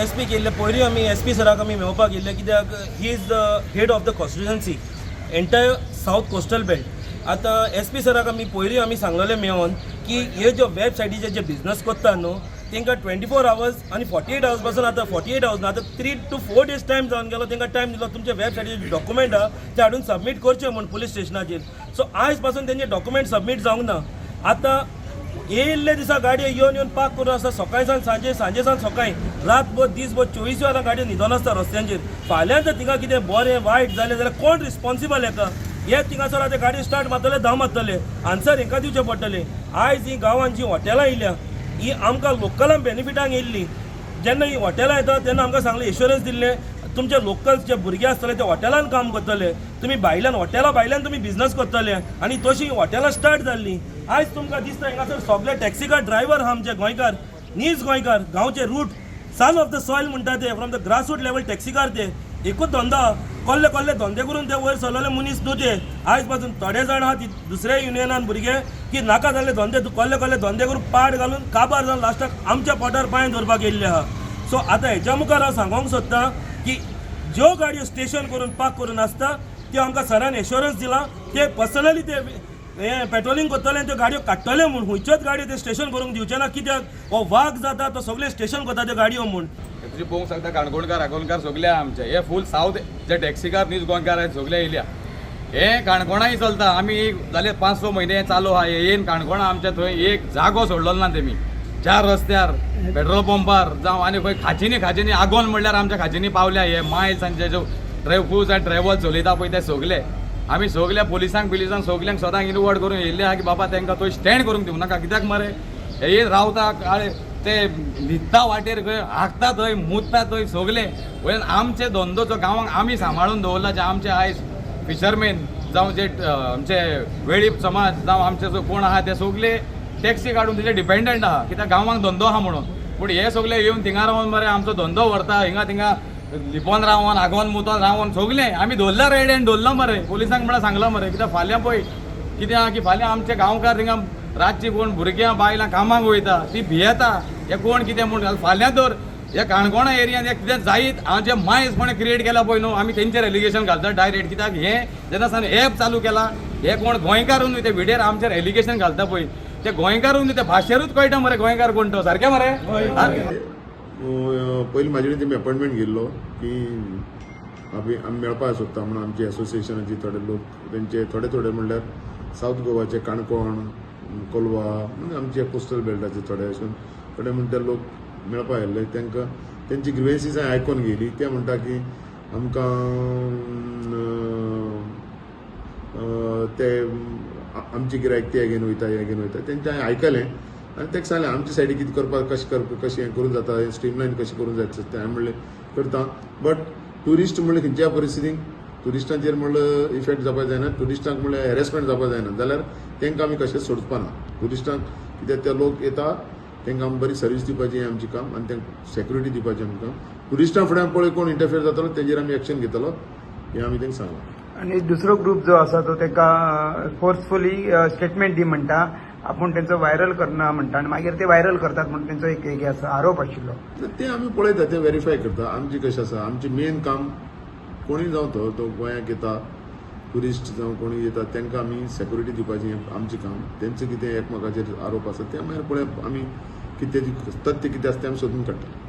S P केल्ले पयरूय आमी S P सराक आमी मेळोवपाक गेल्ले, कित्याक he is the head of the constituency, entire south coastal belt. आतां एस पी सराक आमी पयरूय आमी सांगलेलें मेळोन की हे ज्यो वेबसायटीचे जे बिजनस करता न्हू, तांकां 24 आवर्स आनी 48 आवर्स पासून, आतां 48 आवर्स ना, आतां 3 टू 4 डेज टायम जावन गेलो. तांकां टायम दिलो, तुमचे वेबसायटीचे डॉक्युमेंट आहा ते हाडून सबमीट करचे म्हूण पुलीस स्टेशनाचेर. सो आयज पासून तेंचे डॉक्युमेंट सबमीट जावंक ना. आतां येयल्ले दिसा गाडयो येवन येवन पार्क करून आसता, सकाळी सावन सांजे, सांजे सावन सकाळी, रातभर दीसभर 24 वरां गाडयो न्हिदोन आसता रस्त्यांचेर. फाल्यां जर थिंगा कितें बरें वायट जालें जाल्यार कोण रिस्पॉन्सिबल हेका? हे थिंगासर आतां गाडी स्टार्ट मारतले, धांव मारतले, आन्सर हेंकां दिवचें पडटलें. आयज ही गांवांत जी हॉटेलां येयल्या, ही आमकां लोकलांक बेनिफिटांक येयल्ली. जेन्ना ही हॉटेलां येता तेन्ना आमकां सांगलें, एश्योरन्स दिल्लें, तुमचे लोकल्स जे भुरगे आसतले ते हॉटेलान काम करतले, तुमी भायल्यान हॉटेलां भायल्यान तुमी बिजनस करतले. आनी तशी हॉटेलां स्टार्ट जाल्लीं. आयज तुमकां दिसता हांगासर सगळे टॅक्सीकार ड्रायव्हर आहा आमचे गोंयकार, नीज गोंयकार, गांवचे root, son of the soil म्हणटा ते, from the grassroot level taxi car. ते एकूच धंदो, कोल्ले कोल्ले धंदे करून ते वयर सरलेले मनीस न्हू ते. आयज पासून थोडे जाण आहा ती दुसऱ्या युनियनान भुरगे की नाका जाल्ले धंदे, कोल्ले कोल्ले धंदे करून पाड घालून काबार जावन लास्टाक आमच्या पोटार पांय दवरपाक येयल्ले आहा. सो आतां हेच्या मुखार हांव सांगोंक सोदतां की ज्यो गाडयो स्टेशन करून पार्क करून आसता, त्यो आमकां सरान एश्योरन्स दिला, ते पर्सनली ते हे पेट्रोलिंग करतले आनी त्यो गाडयो काडटले म्हूण. खंयच्योच गाडयो ते स्टेशन करूंक दिवचे ना, कित्याक हो वाग जाता तो सगळे स्टेशन करता त्यो गाडयो म्हूण. तुजी पळोवंक शकता, काणकोणकार, आगोणकार सगळे आहा आमचे. हे फूल सावथ जे टॅक्सीकार नीज गोंयकार आहेत, सगळे येयल्या. हे काणकोणाय चलता. आमी जाले 5-6 म्हयने चालू आहा. हे येन काणकोणा आमच्या थंय एक जागो सोडलो ना तेमी. चार रस्त्यार, पेट्रोल पंपार जावं आनी खंय खाचीनी खाचीनी, आगोन म्हणल्यार आमच्या खाचीनी पावल्या. हे मायल्स आनी जे ड्रायव्हर्स आनी ट्रॅव्हल्स चलयता पळय, ते सगळे आमी सगल्या पोलिसांक बिलिसांक सगल्यांक सदांक इनवर्ड करून येयल्ले आहा की बाबा, तांकां थंय स्टँड करूंक दिवं नाका. कित्याक मरे, हे येयन रावता काळे, ते न्हिदता वाटेर खंय, हागता थंय, मुतता थंय सगले. वयल्यान आमचे धंदो जो गांवांक आमी सांबाळून दवरला, जे आमचे आयज फिशरमेन जावं जे आमचे वेळीप समाज जावं आमचे जो कोण आहा, ते सगले टॅक्सी काडून तेजे डिपेंडंट आहा, कित्याक गांवांक धंदो आहा म्हणून. पूण हे सगले येवन थिंगा रावन मरे आमचो धंदो व्हरता. हिंगा थिंगा लिपोन रावन, आगोन मुतोन रावन सगले आमी धरला, रेड हँड धरला मरे. पोलिसांक म्हळ्यार सांगलां मरे, कित्याक फाल्यां पळय कितें आहा की फाल्यां आमचे गांवकार थिंगा रातची कोण भुरग्यां बायलां कामाक वयता, ती भियेता हे कोण कितें म्हूण. फाल्यां तर ह्या काणकोणा एरियान हे कितें जायत, हांव जे मायज कोणें क्रिएट केला पळय न्हू, आमी तेंचेर एलिगेशन घालता डायरेक्ट. कित्याक हे जेन्ना सावन एप चालू केला, हे कोण गोंयकारून न्हय, ते विडेर आमचेर एलिगेशन घालता पळय, ते गोंयकारून न्हय, ते भाशेरूच कळटा मरे गोंयकार कोण तो सारकें मरे, हा? पयलीं म्हाजे कडेन तेमी अपॉयंटमेंट घेयल्लो की आमी आमी मेळपाक सोदता म्हणून. आमचे एसोसिएशनाचे थोडे लोक, तेंचे थोडे थोडे म्हणल्यार सावथ गोवाचे, काणकोण, कोलवा, म्हणजे आमचे कोस्टल बेल्टाचे थोडे अशें थोडे म्हणटा लोक मेळपाक आयिल्ले. तांकां तेंची ग्रिवेन्सीस हांवें आयकोन घेयली. ते म्हणटा की आमकां ते आमची गिरायक ते घेवन वयता, हें घेवन वयता. तेंचें हांवें आयकलें आनी ताका सांगलें, आमच्या सायडी कितें करपाक, कशें करप, कशें हें करूंक जाता, हें स्ट्रीमलायन कशें करूंक जाता तें. हांवें म्हणलें करता, बट ट्युरिस्ट म्हणल्यार खंयच्या परिस्थितीक ट्युरिस्टांचेर म्हणल्यार इफेक्ट जावपाक जायना, ट्युरिस्टांक म्हणल्यार हॅरेसमेंट जावपाक जायना जाल्यार तांकां आमी कशेंच सोडपा ना ट्युरिस्टांक. कित्याक ते लोक येता, तांकां आमी बरी सर्वीस दिवपाची हें आमचें काम आनी तांकां सेक्युरिटी दिवपाचें आमचें काम. ट्युरिस्टां फुड्यान पळय कोण इंटरफेर जातलो, तेंचेर आमी एक्शन घेतलो, हें आमी तांकां सांगलां. आनी दुसरो ग्रुप जो आसा तो ताका फोर्सफुली स्टेटमेंट दी म्हणटा, आपूण तेंचो व्हायरल करना म्हणटा आनी मागीर ते व्हायरल करतात म्हणून तेंचो एक हे आसा, आरोप आशिल्लो. ते आमी पळयता, ते वेरीफाय करता. आमची कशें आसा, आमचें मेन काम कोणूय जावं तो तो गोंयांक येता, ट्युरिस्ट जावं कोणी येता, तांकां आमी सेक्युरिटी दिवपाचें हें आमचें काम. तेंचें कितें एकमेकाचेर आरोप आसा ते मागीर पळय आमी कितें, तथ्य कितें आसा तें आमी सोदून काडटले.